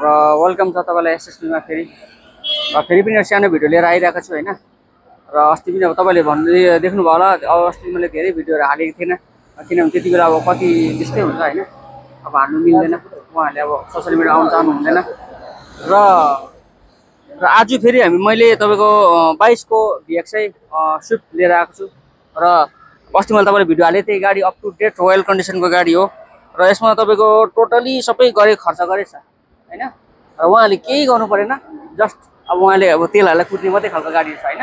र वेलकम छ तपाईँलाई एसएसपीमा फेरि पनि एउटा सानो भिडियो लिएर आइरहेको छु होइन। र अस्ति पनि अब तपाईँले भन्दै देख्नुभयो होला, अब अस्ति मैले धेरै भिडियोहरू हालेको थिएन किनभने त्यति बेला अब कति त्यस्तै हुन्छ होइन, अब हाल्नु मिल्दैन, उहाँहरूले अब सोसियल मिडिया आउनु चाहनु हुँदैन। र आज फेरि मैले तपाईँको 22 को VXI स्विफ्ट लिएर आएको छु। र अस्ति मैले तपाईँले भिडियो हालेँ, त्यही गाडी अप टु डेट रोयल कन्डिसनको गाडी हो। र यसमा तपाईँको टोटली सबै खर्च गरेछ होइन। र उहाँले केही गर्नु परेन, जस्ट अब उहाँले अब तेल हालेर कुद्ने मात्रै खालको गाडी छ होइन।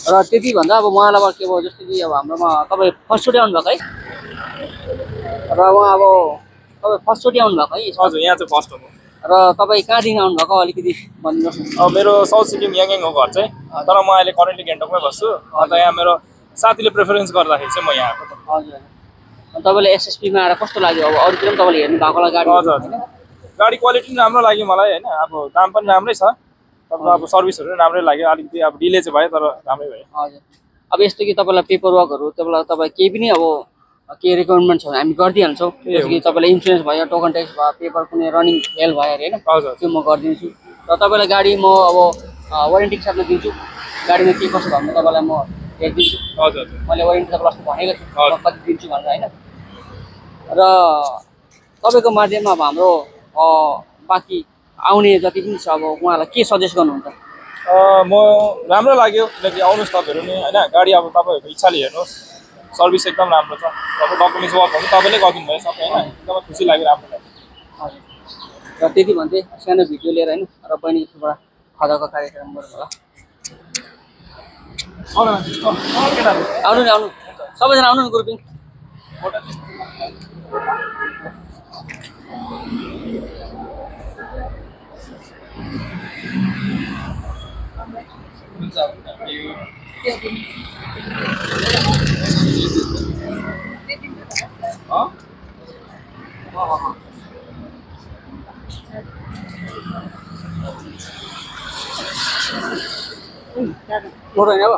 र त्यति भन्दा अब उहाँलाई अब के भयो, जस्तो कि अब हाम्रोमा तपाईँ फर्स्टचोटि आउनुभएको है, र उहाँ अब तपाईँ फर्स्टचोटि आउनुभएको है? हजुर, यहाँ चाहिँ फर्स्ट हो। र तपाईँ कहाँदेखि आउनुभएको अलिकति भनिदिनुहोस् न। अब मेरो साउथ सिक्किम याङयाङ हो घर चाहिँ, तर म अहिले करेन्टली गान्तोकमै बस्छु। अन्त यहाँ मेरो साथीले प्रेफरेन्स गर्दाखेरि चाहिँ म यहाँ आएको। हजुर, तपाईँले एसएसपीमा आएर कस्तो लाग्यो? अब अरूतिर पनि तपाईँले हेर्नु भएको होला गाडी? हजुर, गाडी क्वालिटी पनि राम्रो लाग्यो मलाई होइन। अब दाम पनि राम्रै छ, तपाईँको अब सर्भिसहरू पनि राम्रै लाग्यो। अलिकति अब डिले चाहिँ भयो तर राम्रै भयो। हजुर, अब यस्तो कि तपाईँलाई पेपर वर्कहरू तपाईँ केही पनि अब के रिकमेन्ड छ भने हामी गरिदिइहाल्छौँ। जस्तो कि तपाईँलाई इन्सुरेन्स भयो, टोकन ट्याक्स भयो, पेपर कुनै रनिङ फेल भयो अरे होइन, त्यो म गरिदिन्छु। र तपाईँलाई गाडी म अब वारेन्टीको साथमा दिन्छु। गाडीमा के कसो भन्नु तपाईँलाई म हेरिदिन्छु। हजुर, मैले वारेन्टी तपाईँलाई अस्ति भनेको छु कति दिन्छु भनेर होइन। र तपाईँको माध्यममा अब हाम्रो बाँकी आउने जति पनि छ अब उहाँलाई के सजेस्ट गर्नुहुन्छ? म राम्रो लाग्यो किनकि आउनुहोस् तपाईँहरू नि होइन। गाडी अब तपाईँहरूको इच्छाले हेर्नुहोस्, सर्भिस एकदम राम्रो छ। तपाईँ डकुमेन्ट्स वर्कहरू तपाईँले गरिदिनु भयो सबै होइन, एकदमै खुसी लाग्यो, राम्रो लाग्यो। हजुर, र त्यति भन्दै सानो भिडियो लिएर होइन, र बहिनीबाट खदाको कार्यक्रम गर्नु होला। आउनु नि, आउनु सबैजना आउनु नि ग्रुपिङ। मोटो होइन अब।